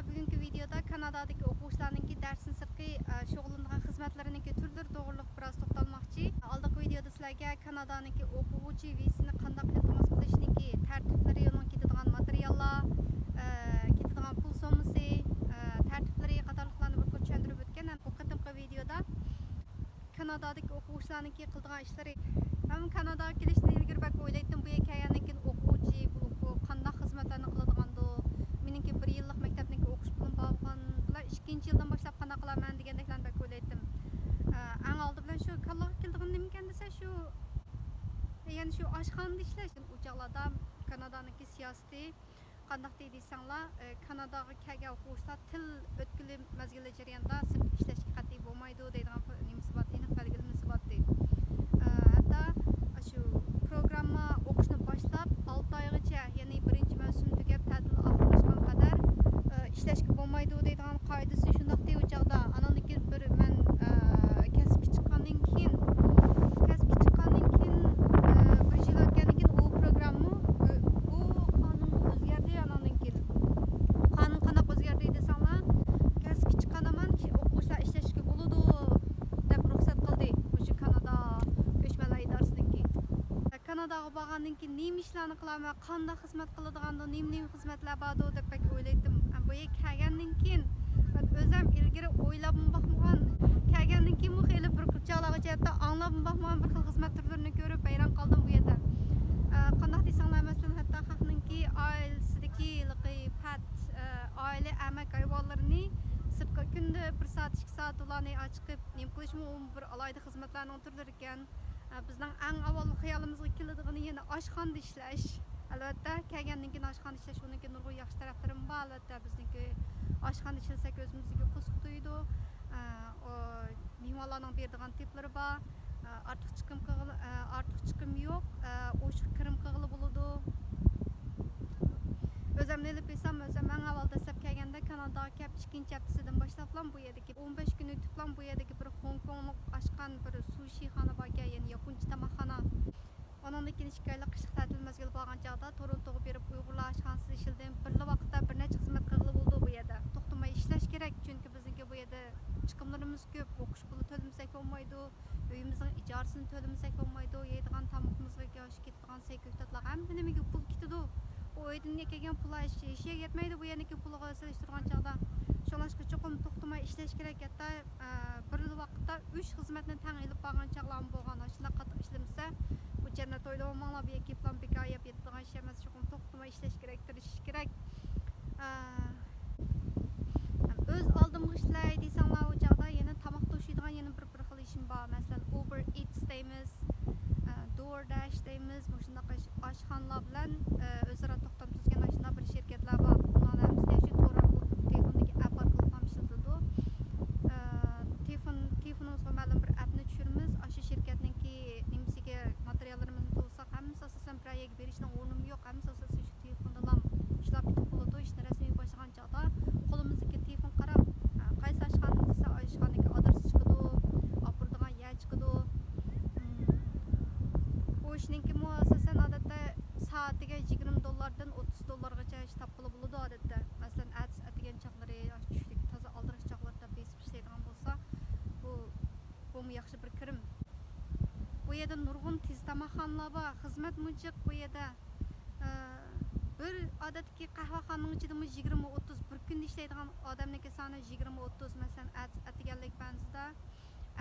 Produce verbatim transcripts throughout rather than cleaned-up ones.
بۈگۈنكى ۋىدېيودا كانادادىكى ئوقۇغۇچىلارنىڭكى دەرستىن سىرتقى، ئە، شۇغۇللىنىدىغان خىزمەتلىرىنىڭكى تۈرلىرى توغرىلىق بىراز توختالماقچى. ئالدىنقى ۋىدېيودا سىلەرگە كانادانىڭكى ئوقۇغۇچى ۋىزىسىنى قانداق ئىلتىماس قىلىشنىڭكى تەرتىپلىرى، ئۇنىڭ كېتىدىغان ماتېرىياللار، ئە، كېتىدىغان پۇل سوممىسى، ئە، تەرتىپلىرى قاتارلىقلارنى بىر قۇر چۈشەندۈرۈپ ئۆتكەن. ھەم بۇ قېتىمقى ۋىدېيودا كانادادىكى ئوقۇغۇچىلارنىڭكى قىلىدىغان ئىشلىرى. مەن كاناداغا كېلىشتىن ئىلگىرى بەك ئويلايتتىم، بۇ يەرگە كەلگەندىن كېيىن ئوقۇغۇچى بولۇپ، بۇ قانداق خىزمەتلەرنى قىلىدىغاندۇ؟ مېنىڭكى بىر يىللىق مەكتەپنىڭكى ئوقۇش پۇلۇم بار بولغان بىلەن ئىككىنچى يىلدىن باشلاپ قانداق قىلارمەن دېگەندەكلەرنى بەك ئويلايتتىم. ئە، ئەڭ ئالدى بىلەن شۇ كاللىغا كېلىدىغىنى نېمىكەن دېسە، شۇ، يەنى شۇ ئاشخانىدا ئىشلەش. ئۇ چاغلاردا كانادانىڭكى سىياسىتى قانداق دېدى دېسەڭلار، ئە، كاناداغا كەلگەن ئوقۇغۇچىلار تىل ئۆتكىلى مەزگىلى جەريانىدا سىرتتا ئىشلەشكە قەتئىي بولمايدۇ دەيدىغان نېمىسى بار، ئېنىق بەلگىلىمىسى بار ئىدى. ئە، ھەتتا شۇ پروگرامما ئوقۇشنى باشلاپ، ئالتە ئايغىچە، يەنى بىرىنچى مەۋسۇم تۈگەپ، تەتىل ئاخىرلاشقان قەدەر، ئە، ئىشلەشكە بولمايدۇ دەيدىغان قائىدىسى شۇنداق ئىدى ئۇ چاغدا. ئانىڭدىن كېيىن بىر مەن، ئە، كەسىپكە چىققاندىن كېيىن، كەسىپكە چىققاندىن كېيىن، ئە، بىر يىل ئۆتكەندىن كېيىن ئۇ پروگرامما، ئە، ئۇ قانۇن ئۆزگەردى. ئانىڭدىن كېيىن ئۇ قانۇن قانداق ئۆزگەردى دېسەڭلار، كەسىپكە چىققان ھامان ئوقۇغۇچىلار ئىشلەشكە بولىدۇ دەپ رۇخسەت قىلدى مۇشۇ كانادا كۆچمەنلەر ئىدارىسىنىڭكى. كاناداغا بارغاندىن كېيىن نېمە ئىشلارنى قىلارمەن، قانداق خىزمەت قىلىدىغاندۇ، نېمە، نېمە خىزمەتلەر باردۇ دەپ بەك ئويلايتتىم. بۇ يەرگە كەلگەندىن كېيىن مەن ئۆزۈم ئىلگىرى ئويلاپمۇ باقمىغان، كەلگەندىن كېيىنمۇ خېلى بىر چاغلارغىچە ھەتتا ئاڭلاپمۇ باقمىغان بىر خىل خىزمەت تۈرلىرىنى كۆرۈپ ھەيران قالدىم بۇ يەردە. ئە، قانداق دېسەڭلار، مەسىلەن، ھەتتا خەقنىڭكى ئائىلىسىدىكى ھېلىقى پەت، ئە، ئائىلە ئەرمەك ھايۋانلىرىنى سىرتقا كۈندە بىر سائەت، ئىككى سائەت ئۇلارنى چىقىپ نېمە قىلىشمۇ، ئۇمۇ بىر ئالاھىدە خىزمەتلەرنىڭ تۈرلىرى ئىكەن. ئە، بىزنىڭ ئەڭ ئاۋۋال خىيالىمىزغا كېلىدىغىنى يەنە ئاشخانىدا ئىشلەش. ئەلۋەتتە، كەلگەندىن كېيىن ئاشخانىدا ئىشلەش، ئۇنىڭكى نۇرغۇن ياخشى تەرەپلىرىمۇ بار. ئەلۋەتتە، بىزنىڭكى ئاشخانىدا ئىشلىسەك ئۆزىمىزگە قورساق تويىدۇ. ئە، ئۇ مېھمانلارنىڭ بېرىدىغان تىپلىرى بار. ئە، ئارتۇق چىقىم قىلغىلى، ئە، ئارتۇق چىقىم يوق. ئە، ئوشۇق كىرىم قىلغىلى بولىدۇ. ئۆزۈمنى ئېلىپ ئېيتسام، ئۆزۈم ئەڭ ئاۋۋال دەسلەپ كەلگەندە كاناداغا كەپ ئىككىنچى ھەپتىسىدىن باشلاپلا بۇ يەردىكى ئون بەش كۈن ئۆتۈپلا بۇ يەردىكى بىر خوڭكوڭلۇق ئاچقان بىر سۇشىخانا باركەن، يەنى ياپونچە تاماقخانا. ئانىڭدىن كېيىن ئىككى ئايلىق قىشلىق تەتىل مەزگىلى بارغان چاغدا تورونتوغا بېرىپ ئۇيغۇرلار ئاشخانىسىدا ئىشلىدىم. بىرلا ۋاقىتتا بىر نەچچە خىزمەت قىلغىلى بولىدۇ بۇ يەردە. توختىماي ئىشلەش كېرەك، چۈنكى بىزنىڭكى بۇ يەردە چىقىملىرىمىز كۆپ، ئوقۇش پۇلى تۆلىمىسەك بولمايدۇ، ئۆيىمىزنىڭ ئىجارىسىنى تۆلىمىسەك بولمايدۇ، يەيدىغان تامىقىمىزغا كېتىدىغان سەي كۆكتاتلارغا ھەممە نېمىگە پۇل كېتىدۇ. ئۇ ئۆيدىن كەلگەن پۇل ھېچ، ھېچ يەرگە يەتمەيدۇ بۇ يەرنىڭكى پۇلىغا سېلىشتۇرغان چاغدا. شۇڭلاشقا چوقۇم توختىماي ئىشلەش كېرەك. ھەتتا، ئە، بىر ۋاقىتتا ئۈچ خىزمەتنى تەڭ ئېلىپ بارغان چاغلارمۇ بولغان. ئاشۇنداق قاتتىق ئىشلىمىسە، بۇ جەننەت ئويلىۋالماڭلار، بۇ يەرگە كېلىپلا بىكار يەپ ياتىدىغان ئىش ئەمەس. چوقۇم توختىماي ئىشلەش كېرەك، تىرىشىش كېرەك. ئە، ئۆز ئالدىمغا ئىشلەي دېسەڭلار، ئۇ چاغدا يەنە تاماق توشۇيدىغان يەنە بىر، بىر خىل ئىشىم بار. مەسىلەن، ئۇبېر ئىتس دەيمىز، ئە، دور داش دەيمىز، مۇشۇنداق ئاش-، ئاشخانىلار بىلەن، ئە، ئۆزئارا توختام تۈزگەن ئاشۇنداق بىر شىركەتلەر بار. ئۇلارنىڭ ھەممىسىنى شۇ تور ئارقىلىق، تېلېفوندىكى ئەپ ئارقىلىق ھەم ئىشلىتىدۇ. ئە، تېلېفون، تېلېفونىمىزغا مەلۇم بىر ئەپنى چۈشۈرىمىز. ئاشۇ شىركەتنىڭكى نېمىسىگە ماتېرىياللىرىمىزنى تولساق، ھەممىسى ئاساسەن بىرەر يەرگە بېرىشنىڭ ئورنۇمۇ يوق، ھەممىسى ئاساسەن شۇ تېلېفوندىلا ئىشلار پۈتۈپ بولىدۇ. ئىشنى رەسمىي باشلىغان چاغدا قولىمىزدىكى تېلېفون قاراپ، ئە، قايسى ئاشخانا دېسە، ئاشخانىدىكى ئادرېس چىقىدۇ، ئاپىرىدىغان يەر چىقىدۇ. مم. بۇ ئىشنىڭكىمۇ ئاساسەن ئادەتتە سائىتىگە يىگىرمە دوللاردىن ئوتتۇز دوللارغىچە ئىش تاپقىلى بولىدۇ ئادەتتە. مەسىلەن، ئەتىسى ئەتىگەن چاغلىرى، چۈشلۈك تازا ئالدىراش چاغلاردا بېسىپ ئىشلەيدىغان بولسا، بۇ، بۇمۇ ياخشى بىر كىرىم. بۇ يەردە نۇرغۇن تېز تاماقخانىلار بار، خىزمەتمۇ جىق بۇ يەردە. ئە، بىر ئادەتتىكى قەھۋەخانىنىڭ ئىچىدىمۇ يىگىرمە، ئوتتۇز، بىر كۈندە ئىشلەيدىغان ئادەمنىڭكى سانى يىگىرمە، ئوتتۇز. مەسىلەن، ئەتىسى ئەتىگەنلىك بەنزىدە،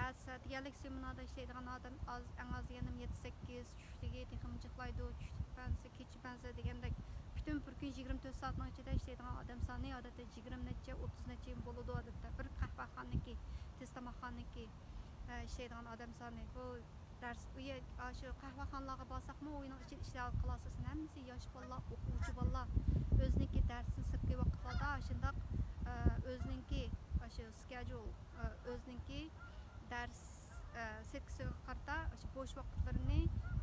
ئەتىسى ئەتىگەنلىك سېمىنادا ئىشلەيدىغان ئادەم ئاز، ئەڭ ئاز دېگەندىمۇ يەتتە، سەككىز، چۈشلۈكى تېخىمۇ جىقلايدۇ. چۈشلۈك بەنزى، كېچە بەنزى دېگەندەك پۈتۈن بىر كۈن يىگىرمە تۆت سائەتنىڭ ئىچىدە ئىشلەيدىغان ئادەم سانى ئادەتتە يىگىرمە نەچچە، ئوتتۇز نەچچە بولىدۇ ئادەتتە. بىر قەھۋەخانىنىڭكى، تېز تاماقخانىنىڭكى، ئە، ئىشلەيدىغان ئادەم سانى. بۇ دەرس ئۆيى، ئاشۇ قەھۋەخانىلارغا بارساقمۇ، ئۆينىڭ ئىچىدە ئىشلەۋاتقانلار ئاساسەن ھەممىسى ياش بالىلار، ئوقۇغۇچى بالىلار. ئۆزىنىڭكى دەرستىن سىرتقى ۋاقىتلاردا ئاشۇنداق، ئە، ئۆزىنىڭكى ئاشۇ سكېجۇل، ئە، ئۆزىنىڭكى دەرس، ئە، سېتكىسىغا قارىتا ئاشۇ بوش ۋاقىتلىرىنى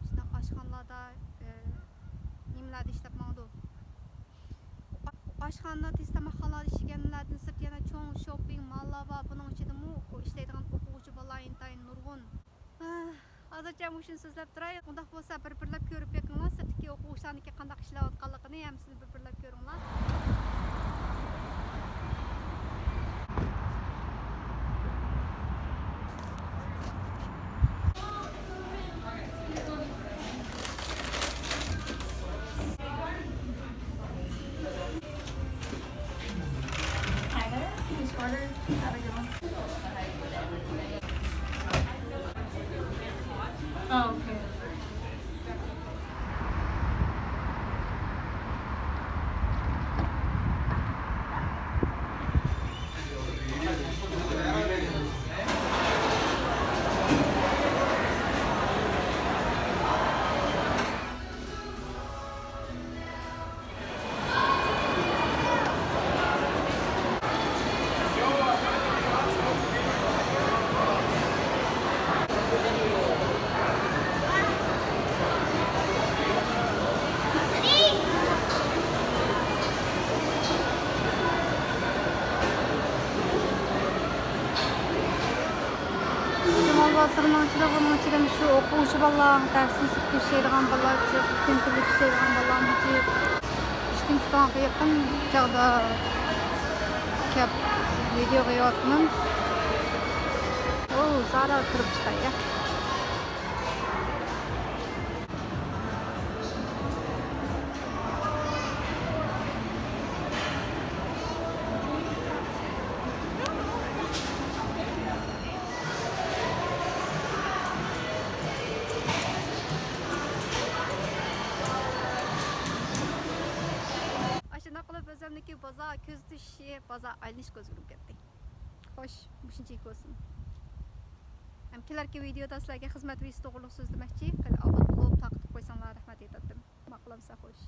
شۇنداق ئاشخانىلاردا، ئە، نېمىلەردە ئىشلەپ ماڭىدۇ. ئاشخانىدا، تېز تاماقخانىلاردا ئىشلىگەنلەردىن سىرت يەنە چوڭ شوپپىڭ ماللار بار. بۇنىڭ ئىچىدىمۇ ئىشلەيدىغان ئوقۇغۇچى بالىلار ئىنتايىن نۇرغۇن. ھازىرچە مۇشۇنى سۆزلەپ تۇراي. ئۇنداق بولسا بىر-بىرلەپ كۆرۈپ بېقىڭلار، سىرتتىكى ئوقۇغۇچىلارنىڭكى قانداق ئىشلەۋاتقانلىقىنى ھەممىسىنى بىر-بىرلەپ كۆرۈڭلار. بۇنىڭ ئىچىدە، بۇنىڭ ئىچىدە شۇ ئوقۇغۇچى بالىلار، دەرسنى سىرتتا ئىشلەيدىغان بالىلار، تېخنىكىدا ئىشلەيدىغان بالىلار، ئىشتىن كېتىۋالغانغا يېقىن چاغدا كەپ ۋىدېو قىلىۋاتىمەن. ئۇ زارا كىرىپ چىقاي. ئاشۇنداق قىلىپ ئۆزۈمنىڭكى بازار كۆزىتىش، بازار ئايلىنىش كۆزگە ئۇرۇپ كەتتى. خوش، مۇشۇنچىلىك بولسۇن. ھەم كېلەركى ۋىدېودا سىلەرگە خىزمەت ۋىزىسى توغرۇلۇق سۆزلىمەكچى. قېنى ئاۋات بولۇپ تارقىتىپ قويساڭلار رەھمەت ئېيتاتتىم. ماقۇل بولسا خوش.